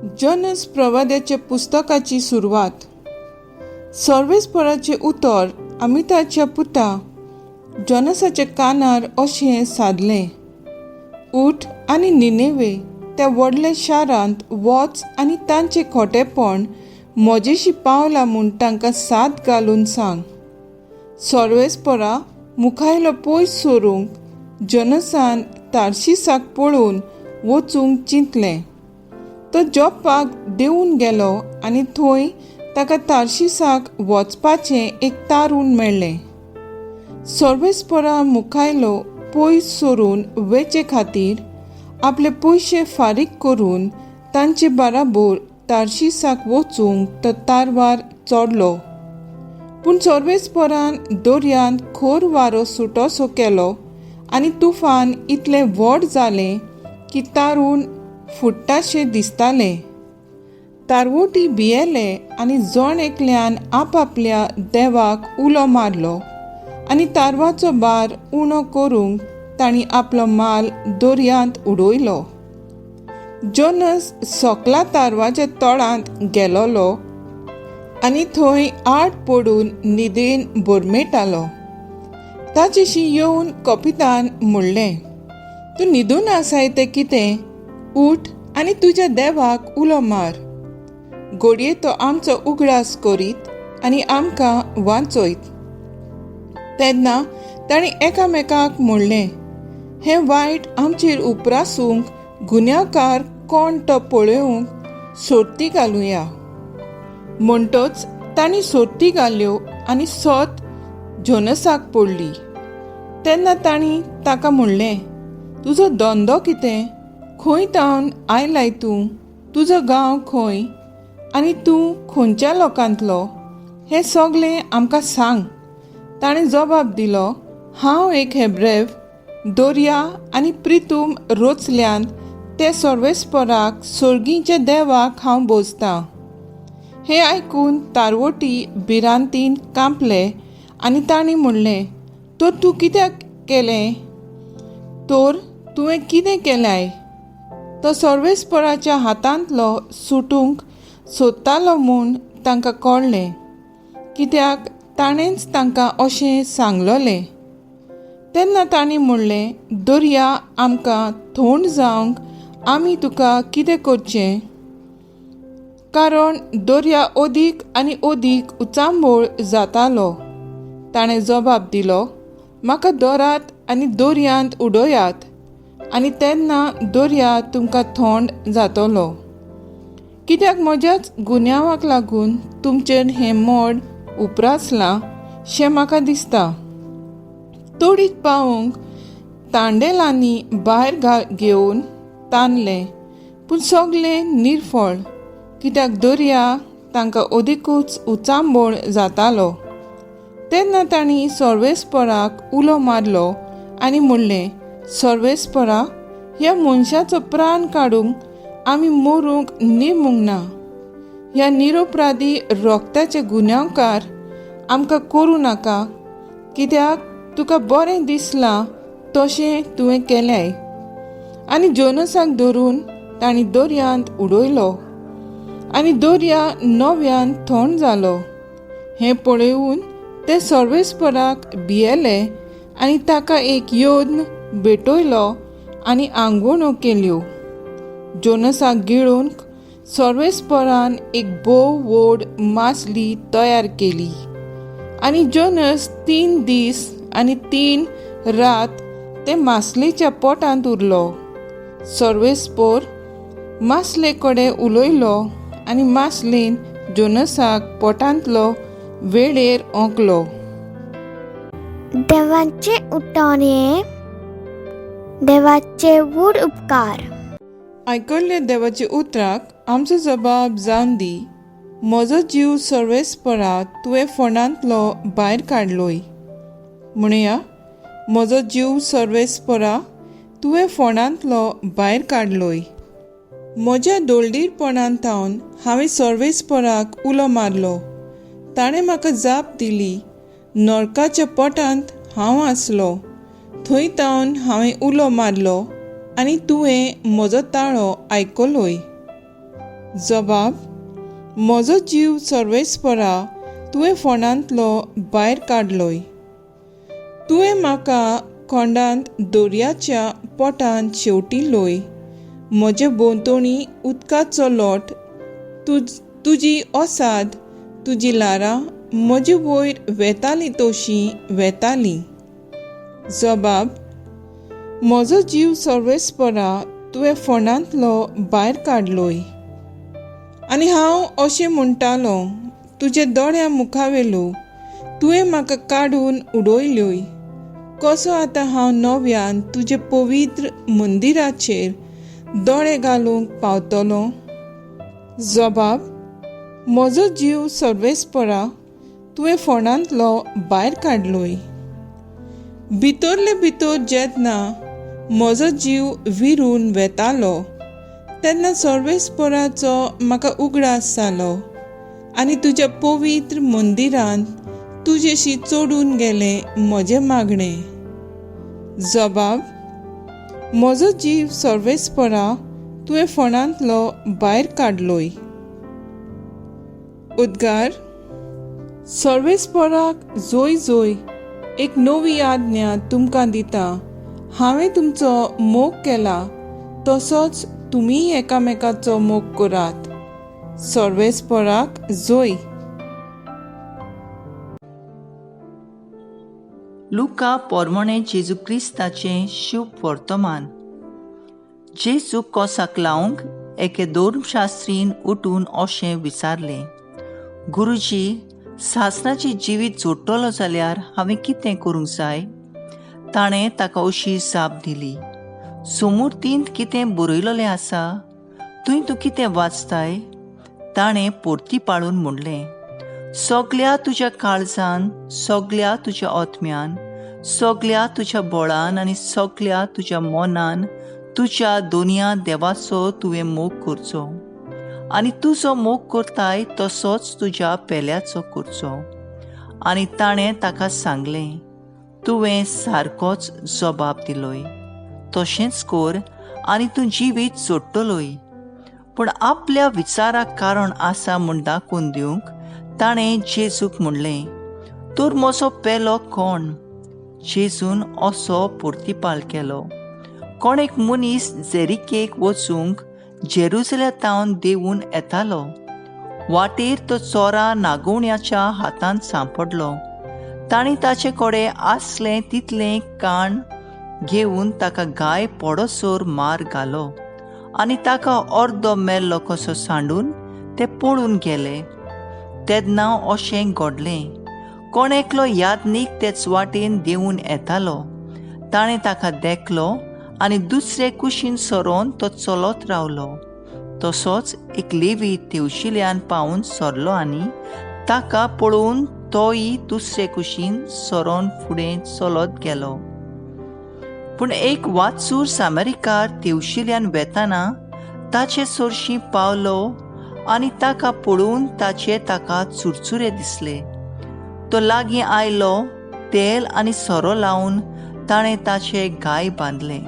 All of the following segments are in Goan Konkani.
जनस प्रवाद्याच्या पुस्तकाची सुरवात. सर्वेस्पराचें उतर अमिताच्या पुता जनसाच्या कानार अशें सादलें, उठ आनी निनेवे त्या व्हडल्या शारांत वच आनी तांचें खोटेपण म्हजेशी पावलां म्हूण तांकां साद घालून सांग. सर्वेस्परा मुखायलो पयस सरूंक जनसान तार्शिसाक पळोवन वचूंक चिंतलें. तो जोप्पाक देंवून गेलो आनी थंय ताका तार्शिसाक वचपाचें एक तारूण मेळ्ळें. सर्वेस्परा मुखायलो पयस सरून वेचे खातीर आपले पयशे फारीक करून तांचे बाराबोर तार्शिसाक वचूंक तो तारवार चडलो. पूण सर्वेस्परान दर्यांत खोर वारो सुटोसो केलो आनी तुफान इतलें व्हड जालें की तारूण फुट्टाशें दिसतालें. तारवोटी भियेले आनी जण एकल्यान आपापल्या देवाक उलो मारलो आनी तारवाचो भार उणो करूंक तांणी आपलो माल दर्यांत उडयलो. जोनस सकला तारवाच्या तळांत गेलोलो आनी थंय आड पडून न्हिदेन बोरमेटालो. ताचेशी येवन कपितान म्हणलें, तूं न्हिदून आसाय तें कितें? उठ आनी तुज्या देवाक उलो मार. घडये तो आमचो उगडास करीत आनी आमकां वांचयत. तेन्ना तांणी एकामेकाक म्हणलें, हें वायट आमचेर उपरासूंक गुन्यांवकार कोण तो पळोवंक सोर्ती घालुया. म्हणटच तांणी सोर्ती घाल्यो आनी सत जोनसाक पडली. तेन्ना तांणी ताका म्हणलें, तुजो धंदो कितें? खंय तावन आयलाय तूं? तुजो गांव खंय आनी तूं खंयच्या लोकांतलो? हें सगलें आमकां सांग. ताणें जबाब दिलो, हांव एक हेब्रेव, दर्या आनी प्रितूम रोचल्यांत ते सर्वेस्पराक सोर्गीच्या देवाक हांव भोजतां. हें आयकून तारवोटी भिरांतीन कांपले आनी तांणी म्हणलें, तर तूं कित्याक केलें? तर तुवें कितें केलाय? तो सर्वेस्पराच्या हातांतलो सुटूंक सोदतालो म्हूण तांकां कळ्ळें, कित्याक ताणेंच तांकां अशें सांगलोलें. तेन्ना तांणी म्हणलें, दर्या आमकां थंड जावंक आमी तुका कितें करचें? कारण दर्या अदीक आनी अदीक उचांबळ जातालो. ताणें जबाब दिलो, म्हाका धरात आनी दर्यांत उडयात आनी तेन्ना दर्या तुमकां थंड जातलो. कित्याक म्हज्याच गुन्यांवाक लागून तुमचेर हें मोड उपरासलां शें म्हाका दिसता. तोडीत पावोवंक तांडेलांनी भायर घेवन ताणलें, पूण सगलें निर्फळ, कित्याक दर्या तांकां अदिकूच उचांबळ जातालो. तेन्ना तांणी सर्वेस्पराक उलो मारलो आनी म्हणलें, सर्वेस्परा, ह्या मनशाचो प्राण काडूंक आमी मरूंक निमूंक ना. ह्या निरुपराधी रोगताचे गुन्यांवकार आमकां करूं नाका, कित्याक तुका बरें दिसलां तशें तुवें केलेंय. आनी जोनसाक धरून तांणी दर्यांत उडयलो आनी दर्या नव्यान थंड जालो. हें पळोवन ते सर्वेस्पराक भियेले आनी ताका एक यज्ञ भेटयलो आनी आंगवण्यो केल्यो. जोनसाक गिळूंक सर्वेस्परान एक भोव व्हड मासली तयार केली आनी जोनस 3 दीस आनी 3 रात ते मासलेच्या पोटांत उरलो. सर्वेस्पर मासले कडेन उलयलो आनी मासलेन जोनसाक पोटांतलो वेळेर ओंकलो. देवाचें उठोन हें देवाचे व्हड उपकार. आयकल्ल्या देवाच्या उतराक आमचो जबाब जावन दी. म्हजो जीव सर्वेस्परा तुवें फोंडांतलो भायर काडलोय. म्हणया, म्हजो जीव सर्वेस्परा तुवें फोंडांतलो भायर काडलोय. म्हज्या दोळदीरपणान थावन हांवें सर्वेस्पराक उलो मारलो. ताणें म्हाका जाप दिली. नरकाच्या पोटांत हांव आसलो, थंय तावन हांवें उलो मारलो आनी तुवें म्हजो ताळो आयकलोय. जबाब, म्हजो जीव सर्वेस्परा तुवें फोंडांतलो भायर काडलोय. तुवें म्हाका खोंडांत दर्याच्या पोटांत शेवटिलोय. म्हजे भोंवतणी उदकाचो लोट, तुजी ओसाद, तुजी ल्हारां म्हजे वयर वेतालीं तशीं वेतालीं. जबाब, म्हजो जीव सर्वेस्परा तुवें फोंडांतलो भायर काडलोय. आनी हांव अशें म्हणटालो, तुजे दोळ्या मुखावेलो तुवें म्हाका काडून उडयल्योय. कसो आतां हांव नव्यान तुजे पवित्र मंदिराचेर दोळे घालूंक पावतलो? जबाब, म्हजो जीव सर्वेस्परा तुवें फोंडांतलो भायर काडलोय. भितरले भितर जेन्ना म्हजो जीव विरून वेतालो तेन्ना सर्वेस्पराचो म्हाका उगडास जालो आनी तुज्या पवित्र मंदिरांत तुजेशी चडून गेलें म्हजें मागणें. जबाब, म्हजो जीव सर्वेस्परा तुवें फोंडांतलो भायर काडलोय. उद्गार, सर्वेस्पराक जोय जोय, एक नवी आज्ञा तुमकां दिता. हांवें तुमचो मोग केला तसोच तुमीय एकामेकाचो मोग करात. सर्वेस्पराक जोय. लुका पोरमणे जेजू क्रिस्ताचें शुभ वर्तमान. जेजू कोसाक लावंक एके धर्मशास्त्रीन उठून अशें विचारलें, गुरुजी, सासणाचें जिवीत जोडटलो जाल्यार हांवें कितें करूंक जाय? ताणें ताका अशी जाप दिली, सोमुर्तींत कितें बरयलेलें आसा? थंय तूं कितें वाचताय? ताणें परती पाळून म्हणलें, सगल्या तुज्या काळजान, सगल्या तुज्या आत्म्यान, सगल्या तुज्या बळान आनी सगल्या तुज्या मनान तुज्या दोनया देवाचो तुवें मोग करचो आनी तुजो मोग करताय तसोच तुज्या पेल्याचो करचो. आनी ताणें ताका सांगलें, तुवें सारकोच जबाब दिलोय, तशेंच कर आनी तूं जिवीत जोडटलोय. पूण आपल्या विचाराक कारण आसा म्हूण दाखोवन दिवंक ताणें जेजूक म्हणलें, तर म्हजो पेलो कोण? जेजून असो प्रतिपाल केलो, कोण एक मनीस जेरिकेक वचूंक जेरुजल्या तावन देंवून येतालो. वाटेर तो चोरा नागोवण्याच्या हातांत सांपडलो. तांणी ताचे कडेन आसलें तितलें काण घेवन ताका गाय पडोसर मार घालो आनी ताका अर्दो मेल्लो कसो सांडून ते पळून गेले. तेन्ना अशें घडलें, कोण एकलो यादनीक तेच वाटेन देंवून येतालो. ताणें ताका देखलो आनी दुसरे कुशीन सरोन तो चलत रावलो. तसोच एक लेवी तेवशिल्यान पावून सरलो आनी ताका पळोवन तोय दुसरे कुशीन सरोन फुडें चलत गेलो. पूण एक वाचूर सामेरिकार तेवशिल्यान वेताना ताचे सरशीं पावलो आनी ताका पळोवन ताचे ताका चुरचुरे दिसले. तो लागीं आयलो, तेल आनी सोरो लावन ताणें ताचे गाय बांदले,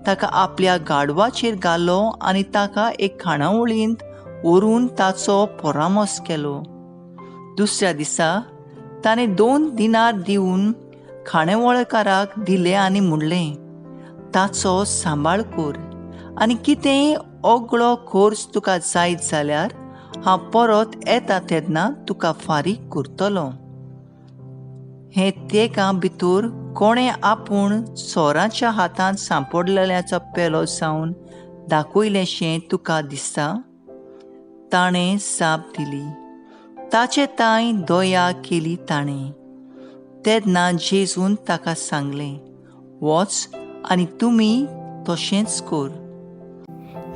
ताका आपल्या गाडवाचेर घालो आनी ताका एक खाणावळींत व्हरून ताचो परामर्श केलो. दुसऱ्या दिसा ताणें 2 दिनार दिवन खाणावळकाराक दिले आनी म्हणलें, ताचो सांबाळ कर आनी कितेंय ओगळो खर्च तुका जायत जाल्यार हांव परत येता तेन्ना तुका फारीक करतलो. हें तेका भितर कोणें आपूण चोराच्या हातांत सांपडलेल्याचो पेलो जावन दाखयलेंशें तुका दिसता? ताणें जाप दिली, ताचे तांय दया केली ताणें. तेन्ना जेजून ताका सांगलें, वच आनी तुमी तशेंच कर.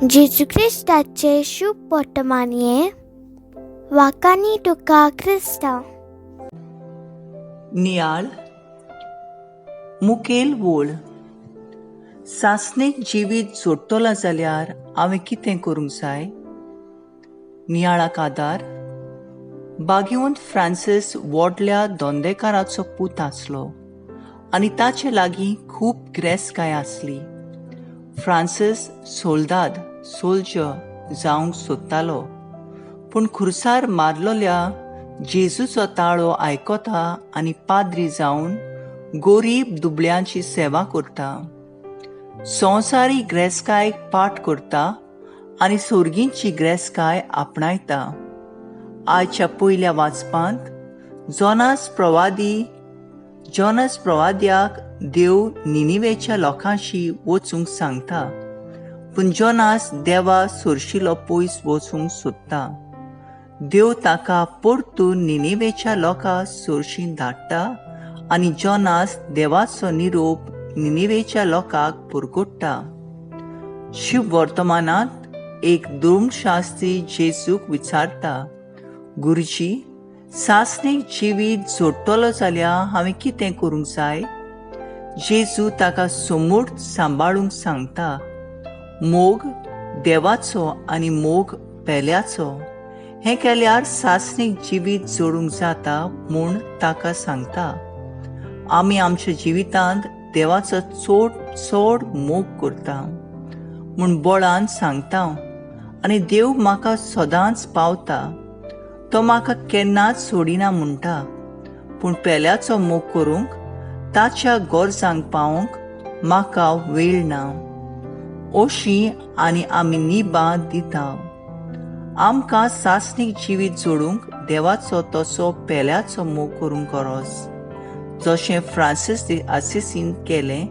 जेजू क्रिस्ताचे शुभ वर्तमान हें वाकांनी तुका क्रिस्तांव. नियाळ मुखेल वोळ. सासणीक जिवीत जोडटलो जाल्यार हांवें कितें करूंक जाय? नियाळाक आदार. बागिवंत फ्रांसीस व्हडल्या धंदेकाराचो पूत आसलो आनी ताचे लागीं खूब ग्रेसकाय आसली. फ्रांसीस सोल्दाद सोल्जर जावंक सोदतालो, पूण खुरसार मारलोल्या जेजूचो ताळो आयकता आनी पाद्री जावन गोरीब दुबळ्यांची सेवा करता. संवसारी ग्रेसकायक पाठ करता आनी सोर्गींची ग्रेसकाय आपणायता. आयच्या पयल्या वाचपांत जोनास प्रवाद्याक देव निनिवेच्या लोकांशी वचूंक सांगता, पूण जोनास देवा सोरशिलो पयस वचूंक सोदता. देव ताका परतून निनिवेच्या लोकां सोरशी धाडटा आनी जोनास देवाचो निरोप निनिवेच्या लोकांक पुरगोडटा. शिव वर्तमानांत एक धर्मशास्त्री जेजूक विचारता, गुरुजी, सासणीक जिवीत जोडटलो जाल्यार हांवें कितें करूंक जाय? जेजू ताका समूर्त सांबाळूंक सांगता. मोग देवाचो आनी मोग पेल्याचो हें केल्यार सासणीक जिवीत जोडूंक जाता म्हूण ताका सांगता. आमी आमच्या जिवितांत देवाचो चड चड मोग करता म्हूण बळान सांगता आनी देव म्हाका सदांच पावता, तो म्हाका केन्नाच सोडिना म्हणटा. पूण पेल्याचो मोग करूंक, ताच्या गरजांक पावोवंक म्हाका वेळ ना अशी आनी आमी निबां दिता. आमकां सासणीक जिवीत जोडूंक देवाचो तसो पेल्याचो मोग करूंक गरज. जशें फ्रांसीस दे आसिसीन केलें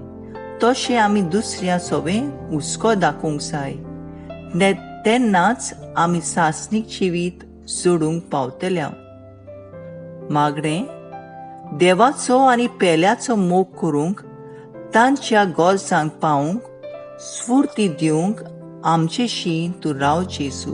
तशें आमी दुसऱ्या सोवें हुस्को दाखोवंक जाय, तेन्नाच आमी सासणीक जिवीत जोडूंक पावतल्या. मागणें, देवाचो आनी पेल्याचो मोग करूंक, तांच्या गरजांक पावूंक स्फूर्ती दिवंक आमचेशी तूं राव जेजू.